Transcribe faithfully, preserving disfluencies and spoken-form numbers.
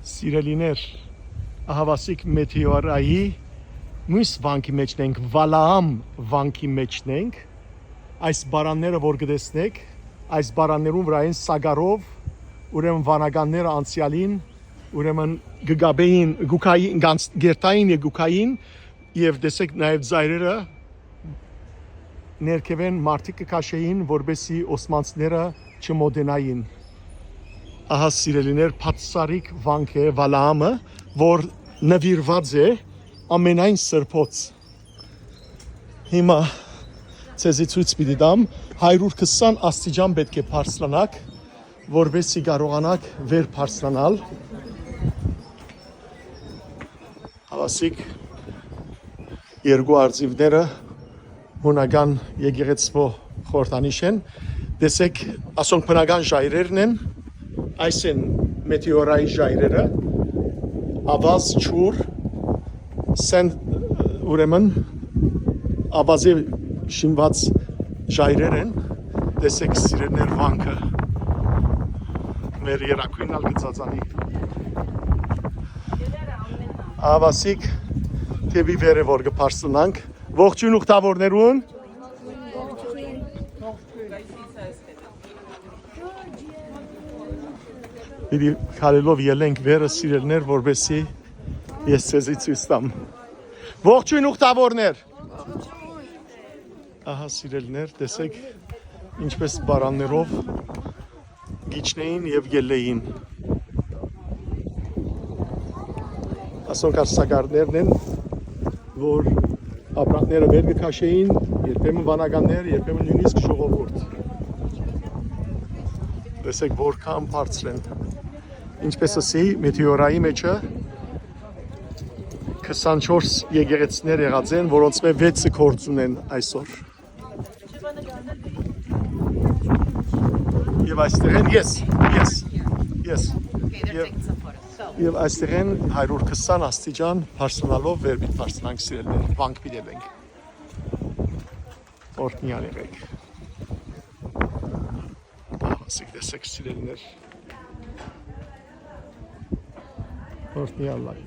Սիրելիներ, ահավասիկ Մետեորայի մյուս վանքի մէջն ենք, Վալաամ վանքի մէջն ենք։ Այս բարանները, որ կը տեսնէք, այս բարաններուն վրայէն սակարով, ուրեմն վանականները անցեալին, ուրեմն կը գաբէին, գուքային, գանց-, գերտային եւ գուքային, եւ տեսեք նաեւ ծայրերը ներքեւէն մարդիկ կը քաշէին, որպեսզի օսմանցիները չմոտենային։ Ահա, սիրելիներ, բացառիկ վանք է Վալաամը, որ նուիրուած է ամենայն սրբոց։ Հիմա ձեզի ցոյց պիտի տամ, հարիւր քսան աստիճան պէտք է բարձրանաք, որպեսզի կարողանաք վեր բարձրանալ։ Ահավասիկ երկու արծիվները հունական եկեղեցւոյ խորհրդանիշ են։ Տեսեք, ասոնք բնական ժայռերն են, այս են Մետեորայի ժայռերը, ավազ, ջուր, սեն, ուրեմն, ավազի շինուած ժայռեր են։ Տեսեք, սիրելիներ, վանքը մեր երագոյնն ալ կը ծածանի։ Ահավասիկ դէպի վեր է, որ կը բարձրանանք։ Ողջոյն ուխտավորներուն։ Պիտի քալելով ելենք վերը, սիրելիներ, որպեսզի ես ձեզի ցոյց տամ։ Ողջոյն ուխտավորներ։ Ահա, սիրելիներ, տեսեք, ինչպես բարաններով կ'իջնէին եւ կ'ելլէին։ Ասոնք ալ սակարներն են, որ ապրանքները վեր կը քաշէին, երբեմն վանականներ, երբեմն նոյնիսկ ժողովուրդ։ Տեսեք, որքան բարձր են։ Ինչպես ասի, Մետեորայի մէջը քսանչորս եկեղեցիներ եղած են, որոնցմէ վեցը գործ ունեն այսօր։ Եւ այստեղէն, ես, ես, ես։ Եւ, եւ այստեղէն հարիւր քսան աստիճան բարձրանալով վեր պիտի բարձրանանք, սիրելիներ, վանք պիտի ելենք։ Օրհնեալ եղէք։ Ահա, ասիկ տեսեք, սիրելիներ։ Օրհնեալ ալ։